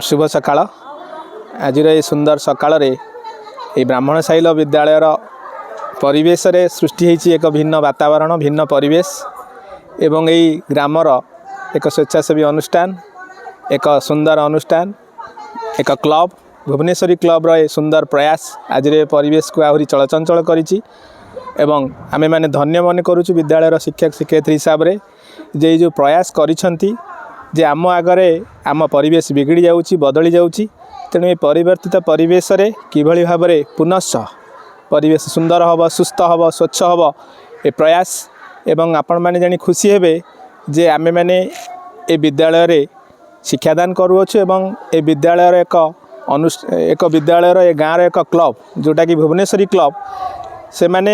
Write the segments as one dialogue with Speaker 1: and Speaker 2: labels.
Speaker 1: ଶୁଭ ସକାଳ। ଆଜିର ଏ ସୁନ୍ଦର ସକାଳରେ ଏହି ବ୍ରାହ୍ମଣ ସାହିଲ ବିଦ୍ୟାଳୟର ପରିବେଶରେ ସୃଷ୍ଟି ହୋଇଛି ଏକ ଭିନ୍ନ ବାତାବରଣ, ଭିନ୍ନ ପରିବେଶ ଏବଂ ଏଇ ଗ୍ରାମର ଏକ ସ୍ୱେଚ୍ଛାସେବୀ ଅନୁଷ୍ଠାନ, ଏକ ସୁନ୍ଦର ଅନୁଷ୍ଠାନ, ଏକ କ୍ଲବ୍, ଭୁବନେଶ୍ୱରୀ କ୍ଲବ୍ର ଏ ସୁନ୍ଦର ପ୍ରୟାସ ଆଜିର ଏ ପରିବେଶକୁ ଆହୁରି ଚଳଚଞ୍ଚଳ କରିଛି। ଏବଂ ଆମେମାନେ ଧନ୍ୟ ମନେ କରୁଛୁ ବିଦ୍ୟାଳୟର ଶିକ୍ଷକ ଶିକ୍ଷୟିତ୍ରୀ ହିସାବରେ ଯେ ଏଇ ଯେଉଁ ପ୍ରୟାସ କରିଛନ୍ତି ଯେ ଆମ ଆଗରେ ଆମ ପରିବେଶ ବିଗିଡ଼ି ଯାଉଛି, ବଦଳି ଯାଉଛି। ତେଣୁ ଏ ପରିବର୍ତ୍ତିତ ପରିବେଶରେ କିଭଳି ଭାବରେ ପୁନଶ୍ଚ ପରିବେଶ ସୁନ୍ଦର ହେବ, ସୁସ୍ଥ ହେବ, ସ୍ୱଚ୍ଛ ହେବ, ଏ ପ୍ରୟାସ। ଏବଂ ଆପଣମାନେ ଜାଣି ଖୁସି ହେବେ ଯେ ଆମେମାନେ ଏ ବିଦ୍ୟାଳୟରେ ଶିକ୍ଷାଦାନ କରୁଅଛୁ ଏବଂ ଏ ବିଦ୍ୟାଳୟର ଏକ ବିଦ୍ୟାଳୟର ଏ ଗାଁର ଏକ କ୍ଲବ୍, ଯେଉଁଟାକି ଭୁବନେଶ୍ୱରୀ କ୍ଲବ୍, ସେମାନେ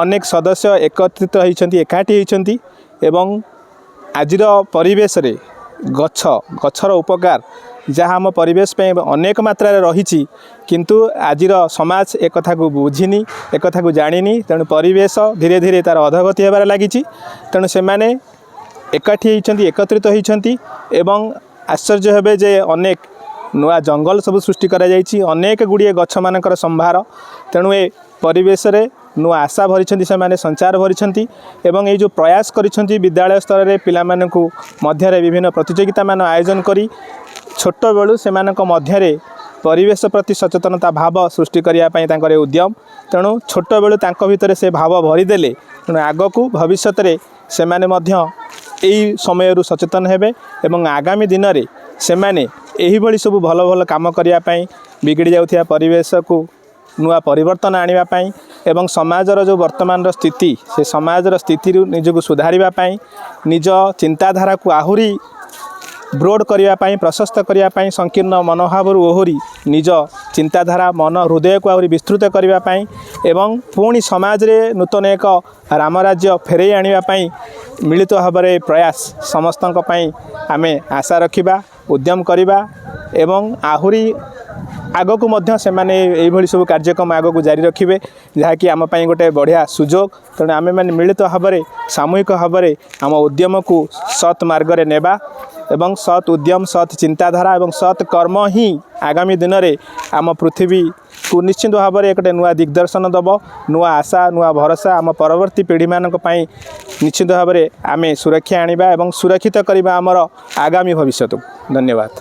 Speaker 1: ଅନେକ ସଦସ୍ୟ ଏକତ୍ରିତ ହୋଇଛନ୍ତି, ଏକାଠି ହୋଇଛନ୍ତି ଏବଂ ଆଜିର ପରିବେଶରେ ଗଛର ଉପକାର ଯାହା ଆମ ପରିବେଶ ପାଇଁ ଅନେକ ମାତ୍ରାରେ ରହିଛି, କିନ୍ତୁ ଆଜିର ସମାଜ ଏକଥାକୁ ବୁଝିନି, ଏକଥାକୁ ଜାଣିନି। ତେଣୁ ପରିବେଶ ଧୀରେ ଧୀରେ ତା'ର ଅଧୋଗତି ହେବାରେ ଲାଗିଛି। ତେଣୁ ସେମାନେ ଏକାଠି ହେଇଛନ୍ତି, ଏକତ୍ରିତ ହୋଇଛନ୍ତି ଏବଂ ଆଶ୍ଚର୍ଯ୍ୟ ହେବେ ଯେ ଅନେକ ନୂଆ ଜଙ୍ଗଲ ସବୁ ସୃଷ୍ଟି କରାଯାଇଛି, ଅନେକ ଗୁଡ଼ିଏ ଗଛମାନଙ୍କର ସମ୍ଭାର। ତେଣୁ ଏ ପରିବେଶରେ ନୂଆ ଆଶା ଭରିଛନ୍ତି ସେମାନେ, ସଞ୍ଚାର ଭରିଛନ୍ତି ଏବଂ ଏଇ ଯେଉଁ ପ୍ରୟାସ କରିଛନ୍ତି ବିଦ୍ୟାଳୟ ସ୍ତରରେ ପିଲାମାନଙ୍କୁ ମଧ୍ୟରେ ବିଭିନ୍ନ ପ୍ରତିଯୋଗିତାମାନ ଆୟୋଜନ କରି ଛୋଟବେଳୁ ସେମାନଙ୍କ ମଧ୍ୟରେ ପରିବେଶ ପ୍ରତି ସଚେତନତା ଭାବ ସୃଷ୍ଟି କରିବା ପାଇଁ ତାଙ୍କର ଏ ଉଦ୍ୟମ। ତେଣୁ ଛୋଟବେଳୁ ତାଙ୍କ ଭିତରେ ସେ ଭାବ ଭରିଦେଲେ, ତେଣୁ ଆଗକୁ ଭବିଷ୍ୟତରେ ସେମାନେ ମଧ୍ୟ ଏଇ ସମୟରୁ ସଚେତନ ହେବେ ଏବଂ ଆଗାମୀ ଦିନରେ ସେମାନେ ଏହିଭଳି ସବୁ ଭଲ ଭଲ କାମ କରିବା ପାଇଁ, ବିଗିଡ଼ି ଯାଉଥିବା ପରିବେଶକୁ ନୂଆ ପରିବର୍ତ୍ତନ ଆଣିବା ପାଇଁ ଏବଂ ସମାଜର ଯେଉଁ ବର୍ତ୍ତମାନର ସ୍ଥିତି, ସେ ସମାଜର ସ୍ଥିତିରୁ ନିଜକୁ ସୁଧାରିବା ପାଇଁ, ନିଜ ଚିନ୍ତାଧାରାକୁ ଆହୁରି ବ୍ରୋଡ଼ କରିବା ପାଇଁ, ପ୍ରଶସ୍ତ କରିବା ପାଇଁ, ସଂକୀର୍ଣ୍ଣ ମନୋଭାବରୁ ଓହରି ନିଜ ଚିନ୍ତାଧାରା, ମନ, ହୃଦୟକୁ ଆହୁରି ବିସ୍ତୃତ କରିବା ପାଇଁ ଏବଂ ପୁଣି ସମାଜରେ ନୂତନ ଏକ ରାମରାଜ୍ୟ ଫେରାଇ ଆଣିବା ପାଇଁ ମିଳିତ ଭାବରେ ପ୍ରୟାସ ସମସ୍ତଙ୍କ ପାଇଁ ଆମେ ଆଶା ରଖିବା, ଉଦ୍ୟମ କରିବା ଏବଂ ଆହୁରି ଆଗକୁ ମଧ୍ୟ ସେମାନେ ଏଇଭଳି ସବୁ କାର୍ଯ୍ୟକ୍ରମ ଆଗକୁ ଜାରି ରଖିବେ, ଯାହାକି ଆମ ପାଇଁ ଗୋଟେ ବଢ଼ିଆ ସୁଯୋଗ। ତେଣୁ ଆମେମାନେ ମିଳିତ ଭାବରେ, ସାମୂହିକ ଭାବରେ ଆମ ଉଦ୍ୟମକୁ ସତ୍ ମାର୍ଗରେ ନେବା ଏବଂ ସତ୍ ଉଦ୍ୟମ, ସତ୍ ଚିନ୍ତାଧାରା ଏବଂ ସତ୍ କର୍ମ ହିଁ ଆଗାମୀ ଦିନରେ ଆମ ପୃଥିବୀକୁ ନିଶ୍ଚିତ ଭାବରେ ଗୋଟେ ନୂଆ ଦିଗ୍ଦର୍ଶନ ଦେବ, ନୂଆ ଆଶା, ନୂଆ ଭରସା। ଆମ ପରବର୍ତ୍ତୀ ପିଢ଼ିମାନଙ୍କ ପାଇଁ ନିଶ୍ଚିତ ଭାବରେ ଆମେ ସୁରକ୍ଷା ଆଣିବା ଏବଂ ସୁରକ୍ଷିତ କରିବା ଆମର ଆଗାମୀ ଭବିଷ୍ୟତକୁ। ଧନ୍ୟବାଦ।